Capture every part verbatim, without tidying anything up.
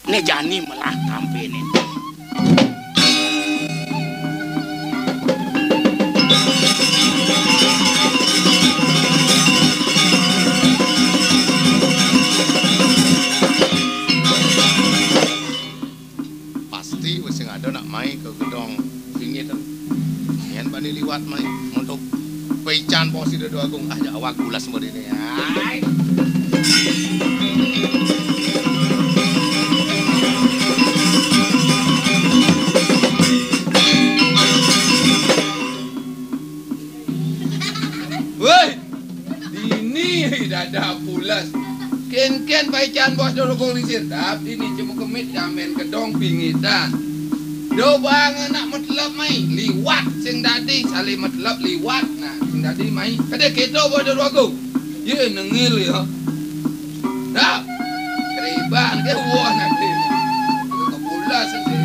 Né jani melah kampéné. Pasti wis sing ada nak mai ka gedong pingit. Yén bani liwat mai untuk paican bos Ida Déwa Agung. Ah, ya awak ulas mrene. Ai. Woi, dini dadak pules. Kén-kén paican bos Ida Déwa Agung Lingsir, tapi dini cuma kemit jamin gedong pingitan. Do bang anak metelep mai, liwat sing dadi, salé metelep liwat. Nah, sing dadi mai. Kadé kéto bos Ida Déwa Agung. Yé nengil ya. Dah. Keriban ke wah nanti. Kepulas nanti.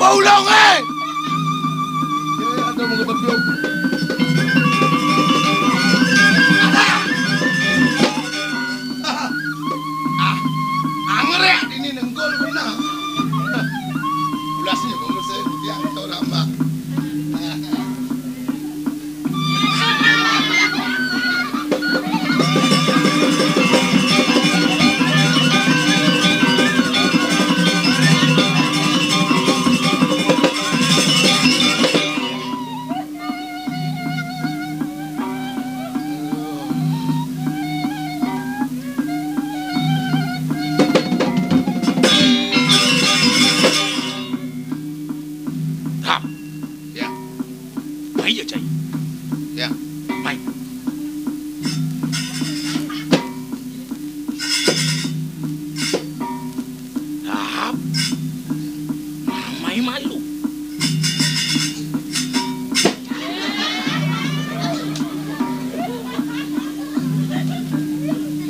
Apa ulung, eh? Eh, ada mau kebeblok. Ah, angger ya, ini nenggol benar. Ulasnya, kalau saya, dia atau rambak. Hap. Ya. Mai ya, Cai. Ya. Mai. Hap. Mai malu.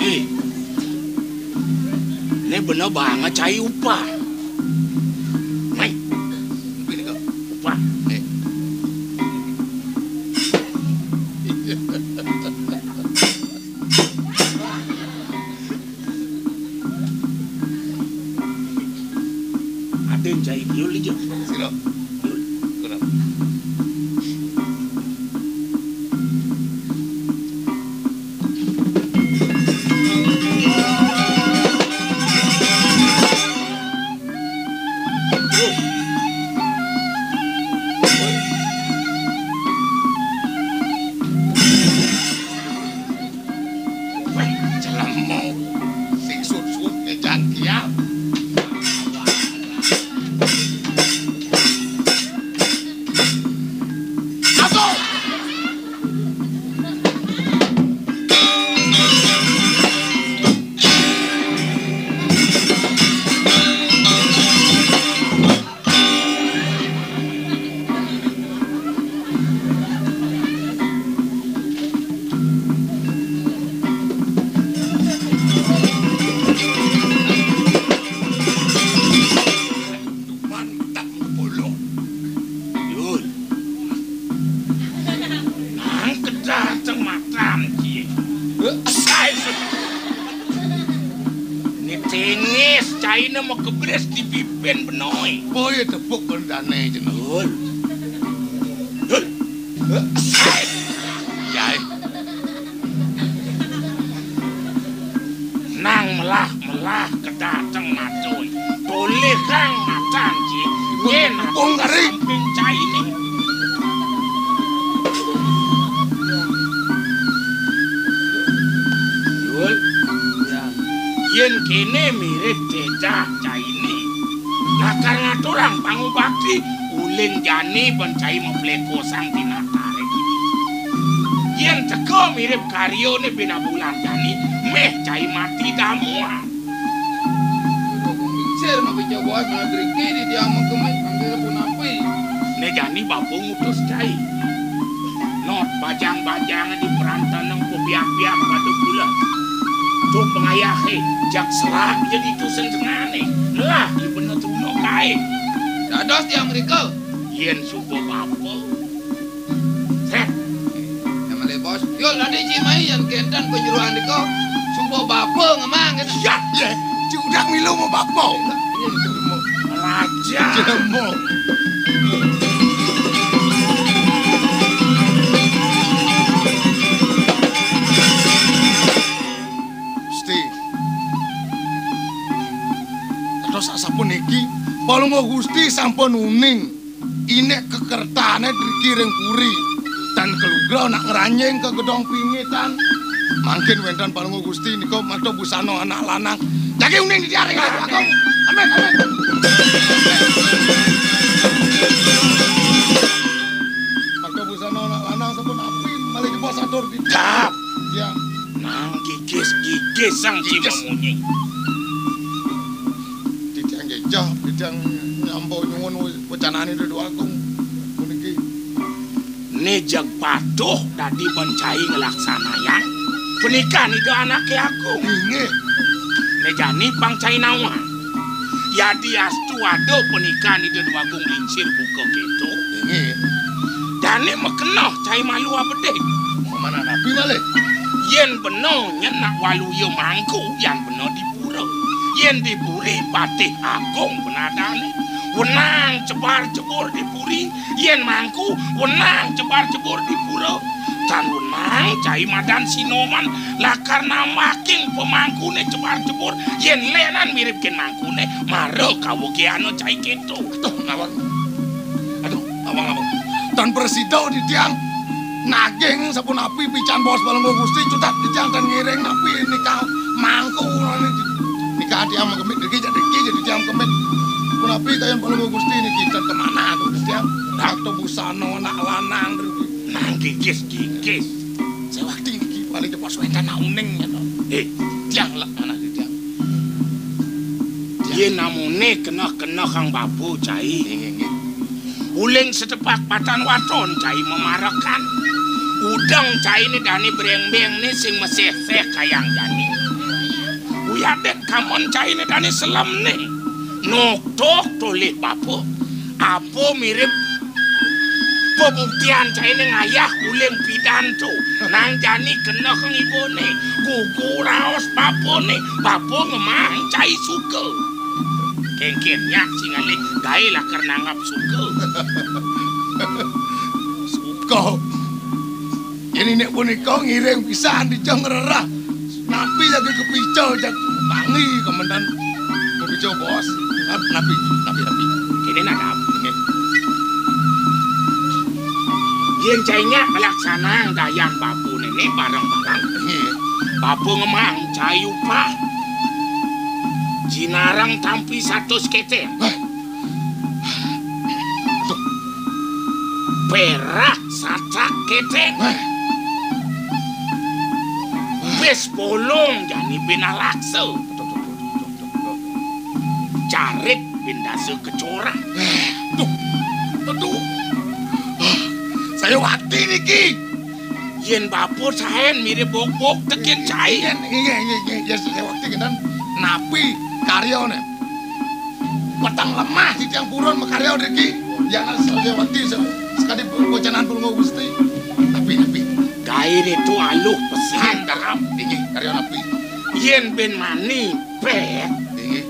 Eh. Né bener banget Cai upah. Mai. Upah. Eh. Adén Cai, yul ija. Sira. Yul. Kurang. Wéh, celemo. Sing sut-sut ngejang kiam. Aduh! Duman tak mupulung. Yul. Nang kedateng matan kie. Sai. Né tengis, caina makebres di pipen benoy. Boy tepuk bendane jeneng. Yul. Yul. Sai. Yai. Nang melah-melah kedateng matoy. Tolih kang matan, Ci. Yén bung kari. Samping cainé. Yul. Yén kéné mirip dedah cainé. Lakar ngaturang pangubakti, uling jani ban cai maplekosang tinatare. Yén teka mirip karyané bina bulan jani, méh cai mati damuan. Sir, mabicara buat ngadriki di tiang mengkemit, panggil punapi. Né jani bapa ngutus cai. Not bajang-bajang di perantaneng pabiak-biak pada kula. To pangayahé, jak serak jadi tusen tengané. Ngelah di bener truna kaé. Dados tiang mrika. Yén suba bapa. Sret. Yang malih Yul, tadi ci mai yan kénten penyuluhan dika, suba bapa ngemang kéto. Iya, iya. Ci udak milu mau bapa. Iya, iya, mau. Raja. Jelema. Gusti. Terus sapuniki, Palungguh Gusti sampun uning. Inek kekertane driki ring puri, tan kalugra nak ngranjing ka gedong pingitan. Mangkin wenten Palungguh Gusti nika makta busana anak lanang. Jagi uning di tiang ring Agung. Amin, amin. Makta busana anak lanang sampun apin, malih jebos atur di. Dap. Ya. Nang gigis-gigis sang ci mamunyi. Titiang jejeh, titiang nyambo nyuwun we-, wecanane Ida Déwa Agung puniki. Né jeg patuh dadi ban cai nglaksanayang panikan Ida Anake Agung. Inggih. Né jani pang cai nawang. Yadiastu ada panikan Ida Déwa Agung lingsir buka kéto. Inggih. Dané makeneh cai malu abedé. Mamanah napi malih? Yén bena nyén nak waluya mangku, yan bena di pura. Yén di puri patih agung penadané. Wenang cebar-cebur di puri, yén mangku wenang cebar-cebur di pura. Tan wenang cai madan Sinoman lakar nambakin pamangkuné cebar-cebur, yén lénan miripin mangkuné, mara kawegehana cai kéto. Aduh, nawang. Aduh, nawang, nawang. Tan prasida titiang naging sapunapi pican baos Palungguh Gusti, cutet titiang tan ngiring napi nika mangku. Nika tiang makemit driki, jadi driki jadi tiang kemit. Punapi kayun Palungguh Gusti niki tan kemana tuh titiang? Nak to busana anak lanang driki. Nang gigis-gigis. Sewakti niki paling cepos wénten nak uning ya to. Eh, tiang lek manah titiang. Yén amoné keneh-keneh kang bapa cai. Nggih, nggih. Uling setepak patan waton cai mamarekan. Udeng cainé dané bréngbéngné sing masehseh kayang jani. Uyadin kamon cainé dané selemné. Noktok tolih bapa. Apa mirip pabuktian cainé ngayah uling pidanto. Nang jani keneh ibuné, gugu raos bapané, bapa ngemang cai suka. Kéngkén nyak sing ngalih gaé lakar nanggap suka. Suka. Yén indik punika ngiring pisan dija ngrereh. Napi jagi kapica jag tangi kemendan kapica bos. Nap-, napi, napi, napi. Kéné nak nap. Nggih. Yén cai nyak nglaksanang dayan bapané né bareng-bareng. Nggih. Bapa ngemang cai upah. Jinareng tampi satus kéténg. Wah. Tuh. Pérak satak kéténg. Wah. Bis bolong jani bina laksa. Carik bin dasa kecora. Wah. Tuh. Aduh. Saya wati niki. Yén bapa saén mirip bok-bok tekén cai. Nggih, nggih, nggih, nggih. Ya, saya wati kénten napi karyané. Peteng lemah titiang purun makarya driki. Yan Sejawati se-, sekadi wacanan Palungguh Gusti. Napi, napi? Gaé ditu aluh pesan. Nggih, darap. Inggih, karya napi? Yén bin mani pét. Inggih.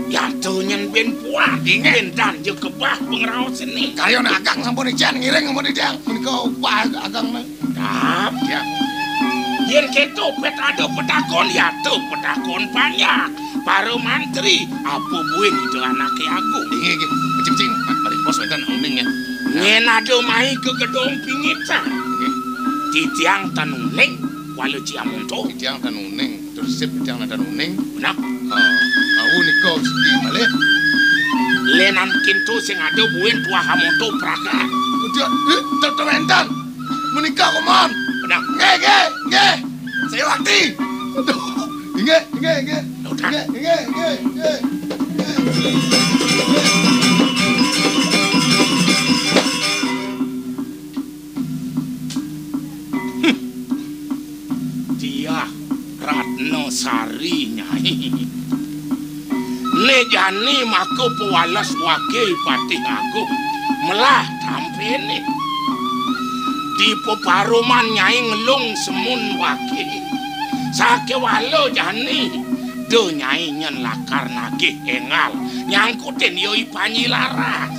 Yata nyén bin puat. Inggih. Bin dan ja kebah pangraos seni. Karya agang sampun icén ngiring sampun titiang. Menika upah agangné. Dap. Ya. Yén kéto pét ada petakon, yata petakon panjak. Para mantri, apa buin Ida Anaké Agung? Inggih, inggih. Cing, cing. Nah, malih bos wénten uning ya. Yén ada mai ka gedong pingitan. Inggih. Titiang tan uning, wala ci amonto. Titiang tan uning, tur sip titiang tan uning. Benar. Ah, au nika sedi malih. Lénan kénto sing ada buin tuah amonto pragat. Udah, eh, tetep wénten. Menika, Koman. Benar. Nggih, nggih, nggih. Saya wakti. Aduh. Nggih, nggih, nggih. Udah. Nggih, nggih, nggih, nggih. Diah Ratna Sari, Nyai. Né jani maka pawales wake Patih Agung. Melah tampéné. Di peparuman Nyai ngelung semun wake. Sakéwala jani, da Nyai nyén lakar nagih énggal nyangkutin ya I Panji Laras.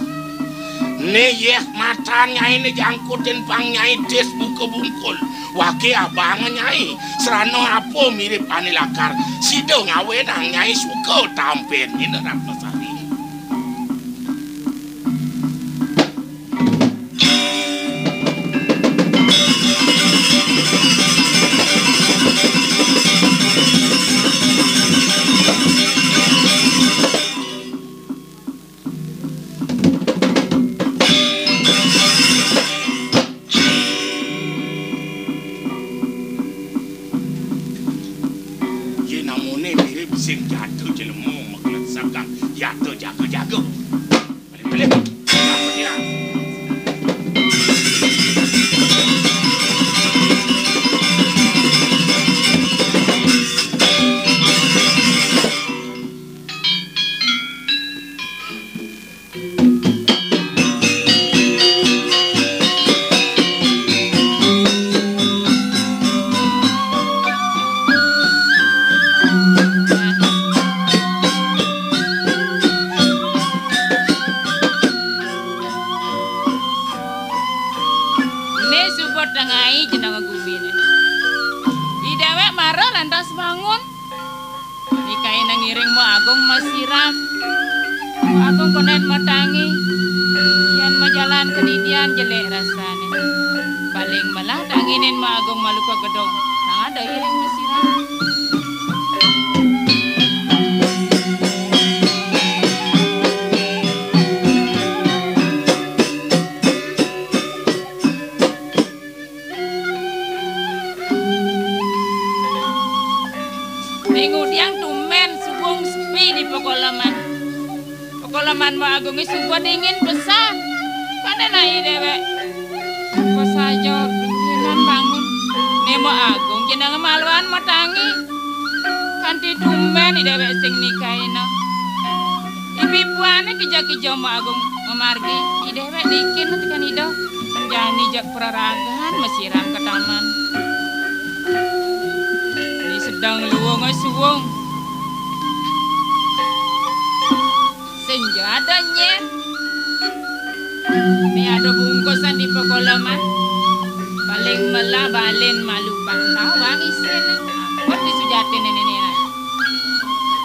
Né yéh matan Nyainé jangkutin pang Nyai tis buka bungkul. Wake abang Nyai, srana apa mirib ané lakar sida ngawénang Nyai suka tampén Nina Ratnasari. Yén amoné mirib sing jata jelema maklesek kang jata jaga-jaga. Balik, balik. Né suba tengai jenenga guminé. I déwék mara lantas bangun. Nikaina ngiring Mbok Agung masiram. Mbok Agung kondén matangi. Yén majalan kadidian jelék rasané. Paling melah tanginin Mbok Agung malu ka gedong. Nah, ada iring masiram. Ning ngudiang tumbén suwung sepi di pakoleman. Pakoleman Mbok Agungé suba dingin pesan. Pané nai déwék. Apa saja, dingin bangun. Né Mbok Agung jeneng maluan matangi. Kanti tumbén i déwék sing nikaina. Ibu-ibuané kija-kija Mbok Agung mamargi. I déwék dikin tekan ida. Jani jak peraragan masiram ka taman. Ni sedeng luwung suwung. Senja ada nyén. Ni ada bungkusan di pakoleman. Paling melah balen malu pang tawang isin. Ampun di sujatin ini, ini.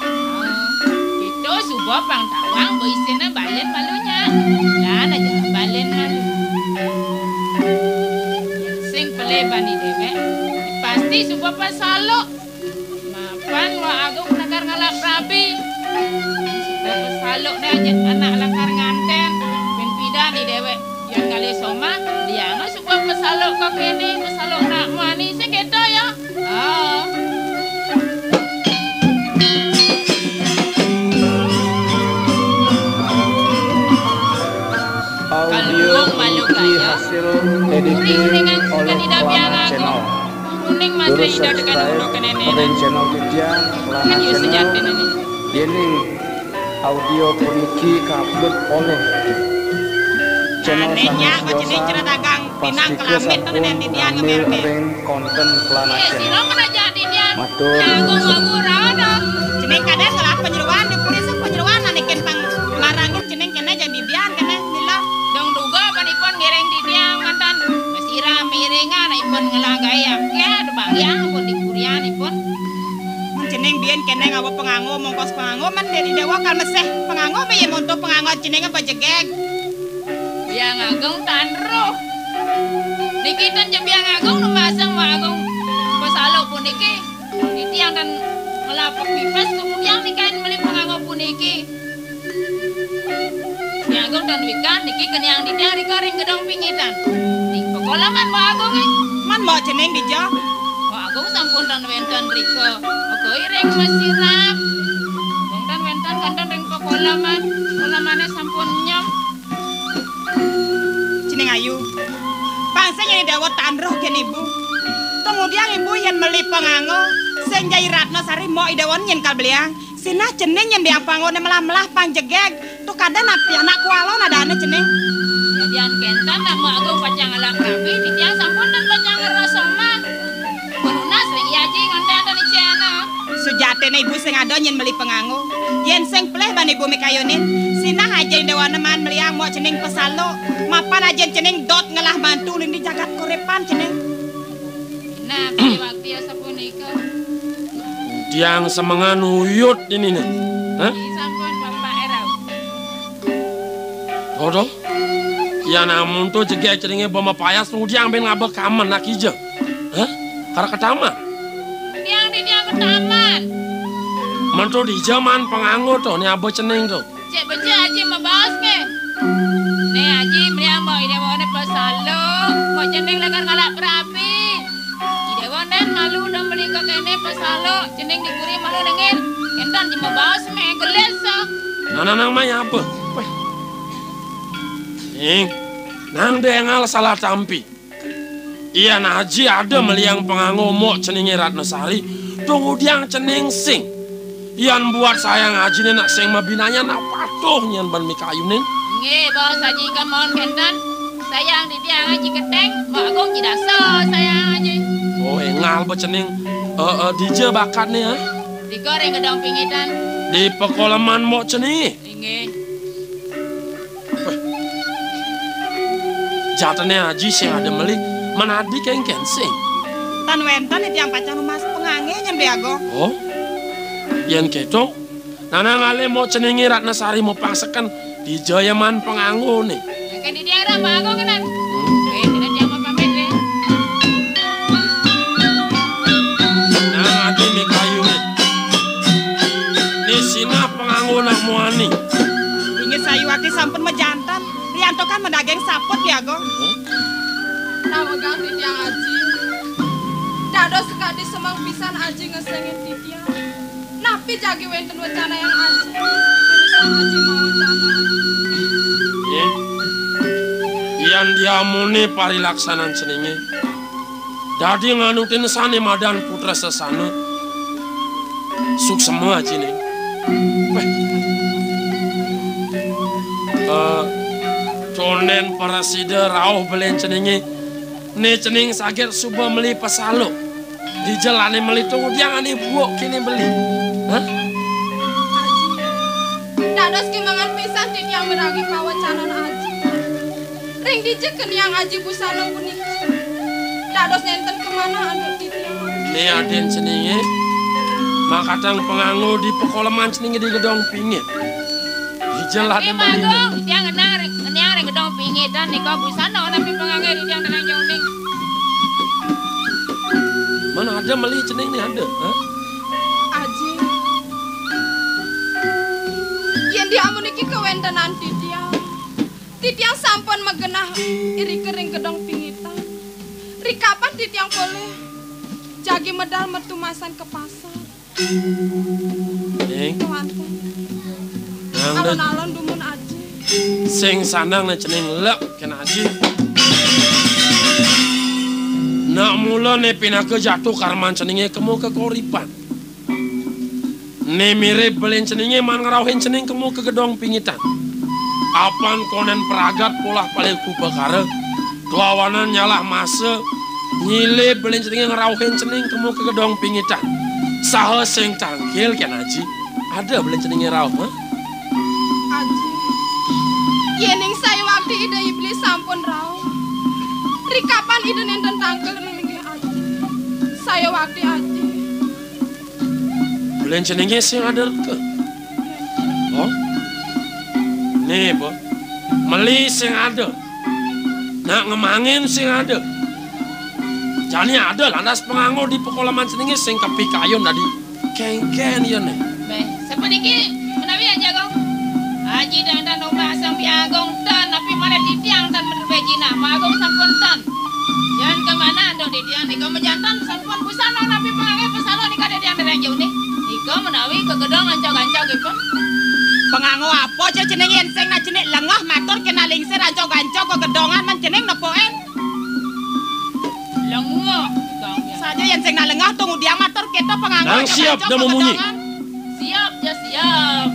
Oh, kita suba pang tawang ba isinné balen malunya. Lan aja balen malu. Sing pelé bani déwék, pasti suba pasaluk. Mapan Mbok Agung lakar ngalap rabi. Suba pasaluk né aja anak lakar ngantén. Pin pidan i déwék. Yén ngalih somah, lianga suba pasaluk ka kéné, pasaluk nak muani, sing kéto ya. Oh. Audio ini hasil editing oleh Kelana Channel. Terus subscribe Kelana Channel titiang, Kelana Channel. Yéning audio puniki kaupload oleh channel sané sedasa, pastika sampun ngambil ring konten Kelana Channel. Matur suksma. Cening kadén ngelah penyeruan, di puri sing penyeruan, anikin pang marangin cening kéné jadi didian, kéné mila. Dong duga pan ipun ngiring didian, mantan masiram miringan, ipun ngelah gaé akéh, ada bagian pun di purian ipun. Mun cening biin kéné ngawa panganggo, mongkos panganggo, men dadi déwa kal meseh panganggo, bé yé monto panganggo cening apa jegég. Biang Agung tan roh. Niki tan ja Biang Agung nu masang Mbok Agung pasaluk puniki. Titiang tan ngelapuk pipes, kemudian nikain meli panganggo puniki. Biang Agung tan wikan, niki keniang titiang rika ring gedong pingitan. Ning pakoleman Mbok Agung, eh. Man Mbok cening dija? Mbok Agung sampun tan wénten rika. Maka iring masiram. Agung tan wénten kanten ring pakoleman. Kolemané sampun nyem. Cening ayu. Pang sing nyén déwa tan roh gén ibu. Kemudian ibu yén meli panganggo, sing jai Ratna Sari Mbok i déwa nyén kal beliang. Sinah cening nyén biang panganggoné melah-melah pang jegég. Tu kadén api anak kuala nadané cening. Yan kénten nak Mak Agung pacang ngalap rabi, titiang sampun tan pacang ngerasa mah. Penunas ring Aji ngonten tan icéna. Sujatiné ibu sing ada nyén meli panganggo. Yén sing pelih ban ibu mikayunin, sinah Aji Déwana maan meliang Mok Cening pasaluk. Mapan Aji Cening dot ngelah mantu uli di jagat Kuripan, Cening. Nah, pada waktu ya sapunika. Tiang semengan uyut ini nih. Hah? Sampun, Bapak Erau. Dodo? Yan amun to jegég Ceningé ba mapayas ngudiang bén ngaba ka taman nak ija. Hah? Kara ka taman? Tiang di tiang ka taman. Mantu dija maan panganggo to, né Aba Cening to. Cék becik Aji mabaos nggih. Né Aji meliang Mok Idéwané pasaluk, Mok Cening lakar ngalap rabi. Idéwané malu dong meli ka kéné pasaluk, Cening di puri malu nengin. Kénten Aji mabaos mé gelis. Nanang mai apa? Wéh. Ing, nang déngal salah tampi. Yan Aji ada meliang panganggo Mok Ceningé Ratnasari, to ngudiang Cening sing. Yan buat sayang Ajiné nak sing mabinayan nak patuh nyan ban mikayunin. Nggih, bos Aji kemon kénten. Sayang di tiang Aji keténg, Mok Agung ci dasa sayang Aji. Oh, énggal ba Cening. Eh, eh, dija bakatné, ha? Di koréng gedong pingitan. Di pakoleman Mok Ceningé. Inggih. Wéh. Jatine Aji sing ada meli, manadi kéngkén sing. Tan wénten tiang pacang numbas pangangge nyen Dé Agung. Oh. Yén kéto, nana ngalih Mok Ceningé Ratnasari mupang seken, dija ya maan panganggoné. Kéngkén di tiang Rama Agung kénten. Hmm. Wéh, kénten tiang pamit, wéh. Nah, ati mikayu, wéh. Né sinah panganggo nak muani. Inggih sayuwakti sampun majanten, riantukan madaging saput, Dé Agung. Hmm? Nawegang titiang Aji. Dados sakadi semeng pisan Aji ngesengin titiang. Napi jagi wénten wecanayang Aji? Urusan Aji mawecanayang. Nggih. Yan diamuné parilaksanan Ceningé. Dadi nganutin sané madan putra sesana. Suksema Ajiné. Wéh. Eh, tondén prasida rauh belen Ceningé. Né Cening saget suba meli pasaluk. Dija ané meli to ngudiang ané buuk kéné beli. Hah? Dados kemangan pisan titiang miragi pawecanan Aji. Ring dija keniang Aji busana puniki? Dados nénten kamanah antuk titiang. Né adin Ceningé, makatang panganggo di pakoleman Ceningé di gedong pingit. Dija ané meli. Agung, titiang ngenang ring, ngenang ring gedong pingitan nika busana napi pangangge titiang tenang jauh ning. Mana ada meli Cening né ada, ha? Aji. Yén diamuniki kawéntenan titiang. Titiang sampun magenah irika ring gedong pingitan. Rikapan titiang polih jagi medal metu masan ka pasar. Ning. Kéwanten. Nang dé. Alon-alon dumun Aji. Sing sandang né Cening lek kén Aji. Nak mula né pinaka jatuh karman Ceningé kema kakoripan. Né mirib belen Ceningé maan ngrauhin Cening kema ka gedong pingitan. Apan konden pragat polah palih kupakara, tuawanan nyalah masa, nyilib belen Ceningé ngrauhin Cening kema ka gedong pingitan. Saha sing tangkil kén Aji? Ada belen Ceningé rauh, ha? Aji, yéning sayuwakti Ida Iblis sampun rauh, rikapan Ida nénten tangkil ring linggih Aji? Sayuwakti Aji. Belen Ceningé sing ada reka. Oh? Né, Bot. Meli sing ada. Nak ngemangin sing ada. Jani ada lantas panganggo di pakoleman Ceningé sing kapikayun dadi kéngkén ya né. Béh, sapuniki menawi Aji Agung. Aji tan tan numbas Sang Hyang Agung tan, napi malih titiang tan menawi jinah. Mak Agung sampun tan. Yan kemana antuk titiang nika majanten sampun busana napi pangangge pasaluk nika titiang dereng jauh nih. Nika menawi ka gedong ancog-ancogipun. Panganggo apa, Cék, Cening yén sing nak jenik lengeh matur kena lingsir ancog-ancog ka gedongan men Cening nepukin? Lengeh. Saja yén sing nak lengeh to ngudiang matur kéto panganggo ancog-ancog ka gedongan. Nang siap, da memunyi. Siap, ya siap.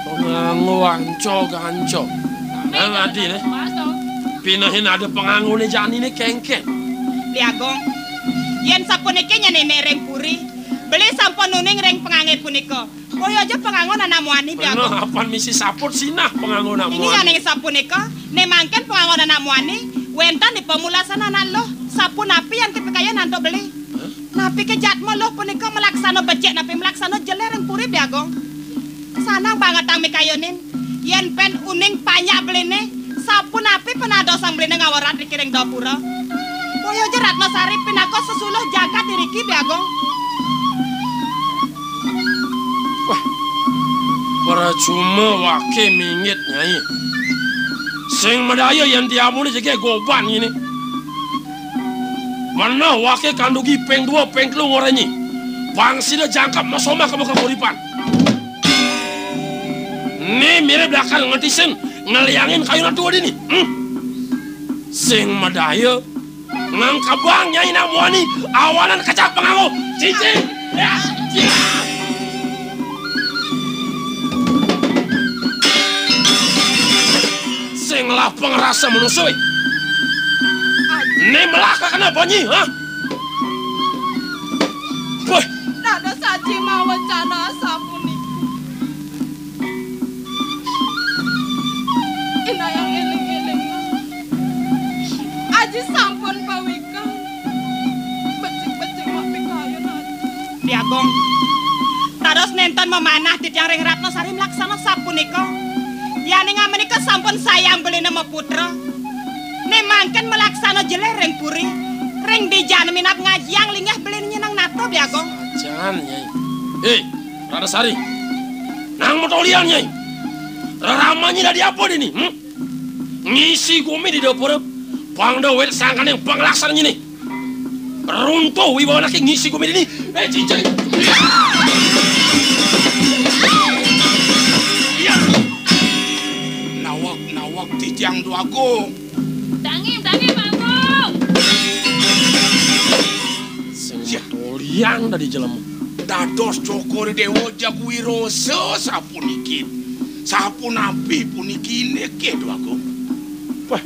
Panganggo ancog-ancog. Nang adi, né. Pinehin ada pangangoné janiné kéngkén. Dé Agung, yén sapuniki nyén ring puri, beli sampun uning ring pangangé punika. Boya ja pangangon anak muani, Dé Agung. Apan misi saput sinah pangangon anak muani. Inggih, yén sapunika, né mangkin pangangon anak muani, wénten di pamulasan anak luh, sapunapi antuk pikayun antuk beli. Hah? Napi ké jatma luh punika malaksana becik, napi malaksana jelé ring puri, Dé Agung. Sanang bangetang mikayunin, yén pén uning panjak beliné, sapunapi panadosang beliné ngawerat ring dapura. Boya ja Ratna Sari pinaka sesuluh jagat iriki, Dé Agung. Wah, percuma waké mingit, Nyai. Sing madaya yén diamuné jegég goban ngéné. Manah waké kandugi ping dua, ping telu ngorényi. Pang sida jangkep masomah ka muka kanguripan. Né mirib lakar ngetisin, ngeliangin kayunan tua dini. Hmm? Sing madaya ngangkebang Nyai anak muani, awanan kecap panganggo. Cicing. Ya, ya. Sing ngelah pangrasa manusa, wé. Né melah kakena banyi, ha? Wéh. Dados aji mawecana sapunika. Inayang éling-éling. Aji sampun pawikan. Becik-becik mak pikayun aji. Dé Agung. Dados nénten mamanah titiang ring Ratna Sari malaksana sapunika. Yaning amenika sampun sayang beliné maputra. Né mangkin malaksana jelé ring puri. Ring dijana minab ngajiang linggih beliné nyeneng nata, Dé Agung. Jan, Nyai. Hé, Ratna Sari. Nang matolian, Nyai. Reramannya dadi apa dini? Hmm? Ngisi gumi di dapur, pang da wit sangkaning panglaksananya nih. Runtuh wibawa anak ngisi gumi dini. Eh, cincin. Ya. Nawak, nawak titiang Dwagung. Tangi, tangi, Pak Agung. Sing ya. Tolian dadi jelema. Dados Cokor Déwa jaguwi rasa sapuniki. Sapunapi puniki niki, Dwagung? Wah.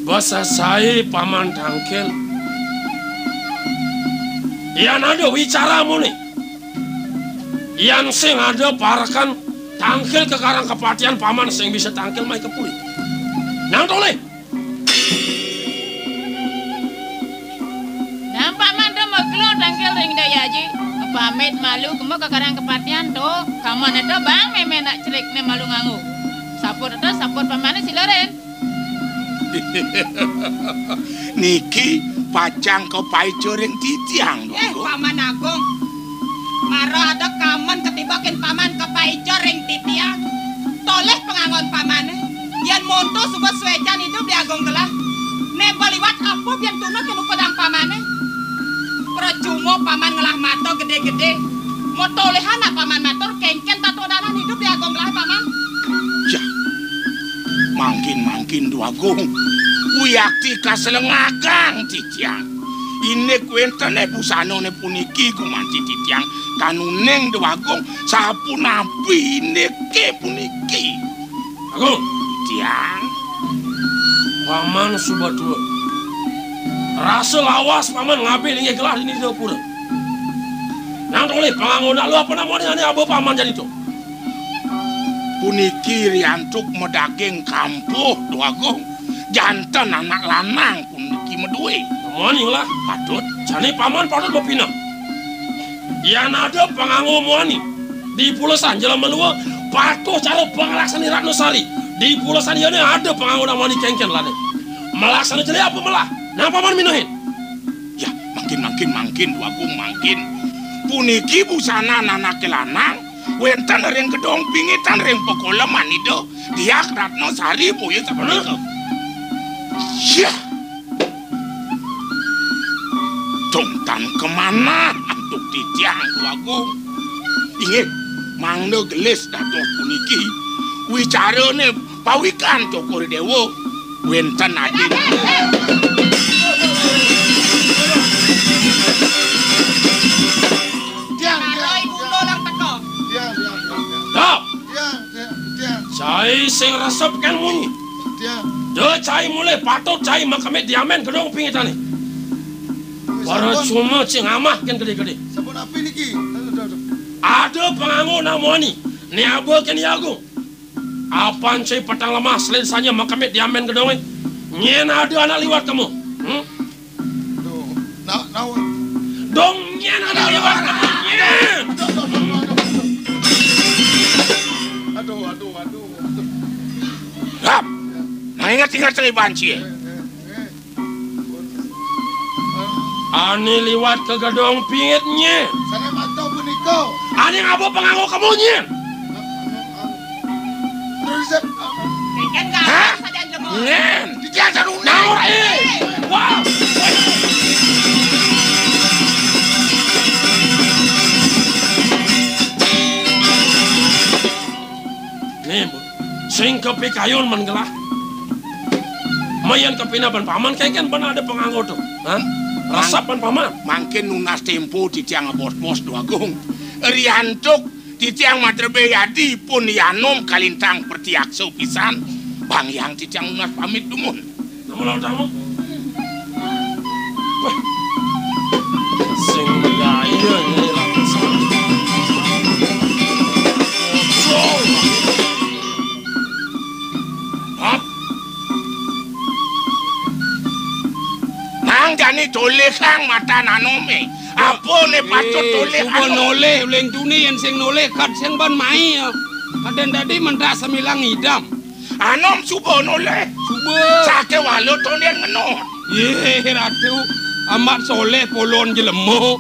Basa saé Paman Tangkil. Yan ada wicara muni. Yan sing ada parekan tangkil ka Karang Kepatian, Paman sing bisa tangkil mai ka puri. Nang tolih. Nang Paman to magelo tangkil ring daya aji. Pamit malu kema ka Karang Kepatian to. Kaman to bang mémé nak cerik né malu nganggo. Saput to, saput Pamané silarin. Niki pacang kapaica ring titiang, eh, Dwagung. Paman Agung. Mara ada kaman katibakin Paman kapaica ring titiang. Tolih pangangon Pamané. Yén monto suba suécan idup di Agung gelah. Né baliwat apa bian tuna kenu kodang Pamané. Percuma Paman ngelah mata gedé-gedé. Motolihan nak Paman matur kéngkén tatuadanan idup di Agung gelah, Paman. Yah. Mangkin-mangkin Dwagung, wiakti kaselengagang titiang. Indik wéntené busanané puniki gumanti titiang tan uning Dwagung, sapunapi indiké puniki. Agung. Titiang. Paman suba tua. Rasa lawas Paman ngabih linggih gelah dini di dapura. Nang tolih pangangon anak luh apa namané ané aba Paman jani to. Puniki riantuk madaging kampuh, Dwagung. Janten anak lanang puniki madué. Muani lah. Patut. Jani Paman patut mapineh. Yan ada panganggo muani. Di pulesan jelema lua patuh cara panglaksana Ratna Sari. Di pulesan yané ada panganggo muani kéngkén lane. Malaksana jelé apa melah? Nang Paman minehin? Ya, mangkin, mangkin, mangkin, Dwagung, mangkin. Puniki busana anaké lanang, wénten ring gedong pingitan ring pakoleman Ida, Diah Ratna Sari boya sapunika. Yah. Dong tan kamanah antuk titiang, Dwagung. Inggih, mangda gelis dados puniki. Wicarané pawikan Cokor Déwa. Wénten adin. Tiang, tiang, tiang. Tiang, tiang, tiang, tiang. Stop. Tiang, tiang, tiang. Cai sing resep kan munyi. cai mulih, patut cai makemit diamen gedong pingitané. Para cuma cing amah kén gedé-gedé. Sampun api niki? Aduh, aduh, aduh. Ada panganggo namuani, né aba kén I Agung. Apan cai peteng lemah selin sanya makemit diamen gedongé. Nyén ada anak liwat kemu. Hmm? Aduh, na-, naon? Dong nyén ada liwat kemu, nyén. Aduh, aduh, aduh, aduh, aduh. Hap. Nah, inget-inget cai banci. Ané liwat ka gedong pingit nyén. Sané manto punika. Ané ngaba panganggo kemu nyén. Terus, hah? Nyén. Titiang sarunai. Naon, éh? Wah. Nih, Bu. Sing kapikayun mén gelah. Mayan kapinah ban paman, kéngkén ban ada panganggo to. Hah? Resep ban paman. Mangkin nunas témpo titiang ngabos-bos, Dwagung. Riantuk titiang matrebé yadi pun yanom kalintang pertiaksa pisan. Bang Hyang titiang nunas pamit dumun. Kamu lawan tamu? Wah. Sing gaya nyai lapisan. Hap. Nang jani tolih sang matan anomé. Apa né patut tolih suba anu? Nolih, uling tuni yén sing nolih, kat sing ban mai, ya. Kadén dadi mentas samilang idam. Anom suba nolih. Suba. Sakéwala tondén ngenot. Yéh, Ratu, amat soléh polon jelema.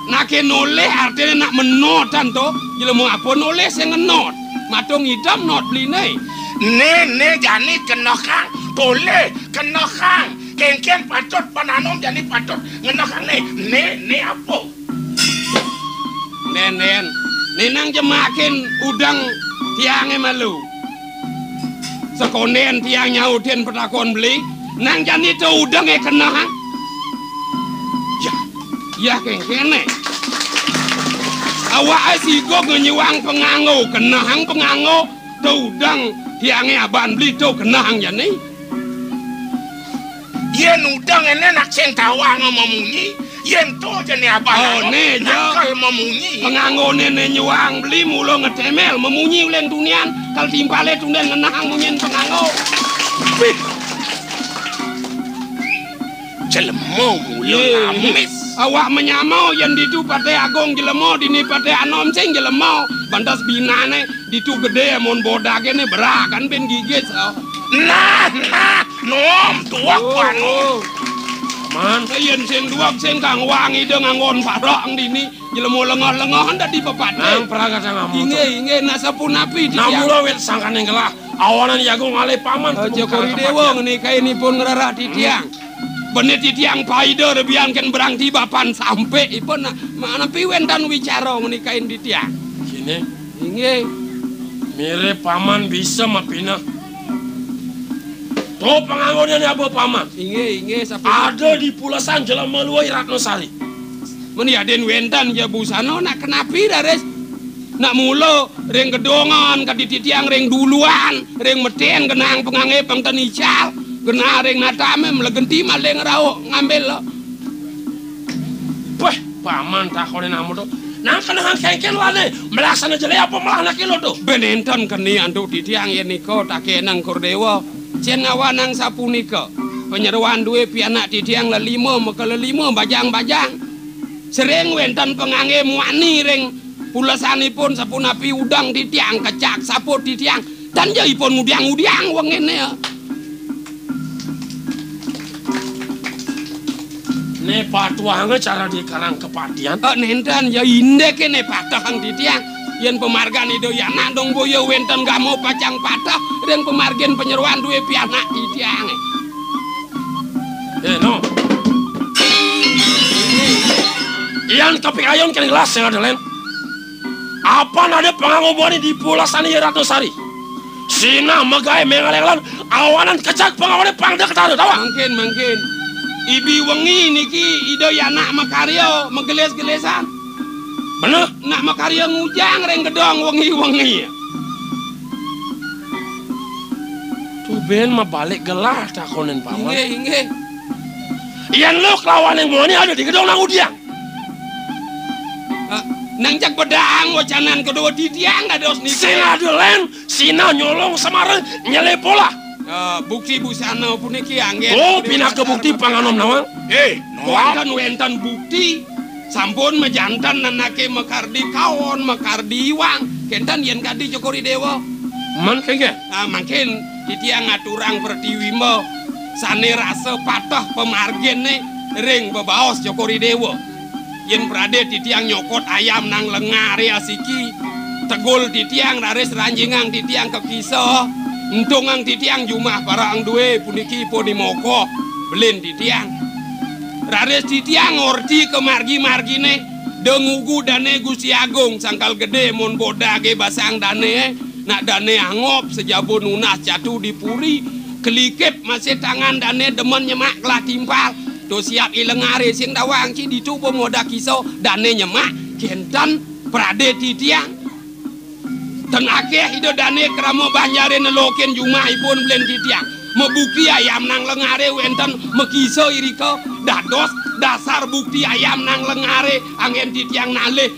Naké nolih artiné nak menotan to. Jelema apa nolih sing ngenot? Matung idam not beliné. Né, né jani kenehang tolih, kenehang. Kéngkén patut pananom jani patut ngenehang né. Né, né apa? Nén, nén. Ninang jemakin udeng tiangé malu. Sekondén tiang nyautin patakon beli, nang jani to udengé kenehang. Yah, yah kéngkéné. Awaké sigog ngenyuang panganggo, kenehang panganggo, to udeng tiangé aban beli to kenehang jani. Yén udeng éné nak sing tawang mamunyi, yén to jani abah. Oh, né, ja. Nakal mamunyi. Panganggoné né nyuang beli mula ngetémél mamunyi uling tunian, kal timpalé tundén ngenehang munyin panganggo. Wih. Jelema mula lamis. Awak menyama yén ditu Patih Agung jelema, dini Patih Anom sing jelema, bantas binané. Ditu gedé amun bodagé né berakan bin gigit, oh. Nah, nah, nom, duweg. Oh, panu. Oh. Man. Yén sing duweg sing kang wang ida nganggon parok dini, jelema lengoh-lengohan dadi pepatih. Nang pragatang amu. Inggih, inggih, nak sapunapi titiang. Namula wit sangkaning gelah, awanan yagung ngalih paman. Aja kori dewa ngene kainipun ngrerah titiang. Hmm. Benih titiang paida rebian ken berang tiba pan sampai ipun, nah, manapi wénten wicara ngene kain titiang. Kene. Inggih. Mirip paman bisa mapineh. To panganggoné aba paman. Inggih, inggih, sapunapi? Ada di pulesan jelema luwih Ratnasari. Men yadin wénten ya busana nak kenapi raris. Nak mula ring gedongan kadi titiang ring duluan, ring metin genang pangangge pang ten ical, genah ring natame mlegenti maling rauh ngambil. Weh, paman takone namu to. Nang kenehang kengken lane, melaksana jele apa melah nak kilo to? Ben enten keni antuk titiang yen nika takeneng Kurdéwa. Yen awanang sapunika, panyeroan duwe pianak titiang lelima, maka lelima bajang-bajang. Sering wénten pangangge muani ring pulesanipun sapunapi udeng titiang, kecak saput titiang. Tan ya ipun ngudiang-ngudiang wengine ya. Ne patuhanga cara dikarang kepatian. Eh, nenten ya indeke ne patahang titiang. Yen pamargan Ida Yana dong boya wénten gamo pacang patah ring pamargin panyeroan duwe pianak titiange. Eh, no. Yan kapikayon kene gelas sing ada len. Apan ada panganggo buani di pulasane ya Ratnasari. Sinah megae mengaleng lan awanan kecak pangangone pang dek ketara, tawa. Mangkin, mangkin. Ibi wengi niki Ida Yana makarya megelis-gelisan. Bener. Nak makarya ngujang ring gedong wengi-wengi. Bén mabalik gelah takonin paman. Inggih, inggih. Yén lu kelawan yang muani ada di gedong nang udiang. Ah, nang jak bedang wacanan kedua titiang dados niki. Sing ada lén, sinah nyolong semara nyelé polah. Ah, bukti busana puniki anggén. Oh, pinaka bukti panganom nawang. Eh, wénten, wénten bukti. Sampun majanten anaké makardi kaon, makardi iwang. Kénten yén kadi Cokor I Déwa. Man kéngkén? Ah, mangkin titiang ngaturang pratiwimba sané rasa pateh pamarginé ring bebaos Cokor I Déwa. Yén pradé titiang nyokot ayam nang lengaré asiki, tegul titiang raris ranjingang titiang ka kisa, entungang titiang jumah parang dué puniki pun i mokoh, belin titiang. Raris titiang ngorti ka margi-marginé, da ngugu dané Gusti Agung Sangkal Gedé mun bodagé basang dané, nak dané anggop sajaba nunas catu di puri, kelikip masih tangan dané demen nyemak kelah timpal. To siap i lengaré sing dawang ci ditu pemoda kisa dané nyemak, kénten pradé titiang. Ten akéh ida dané krama banjaré nelokin jumah ipun belin titiang. Mabukti ayam nang lengaré wénten makisa irika dados dasar bukti ayam nang lengaré anggén titiang nalih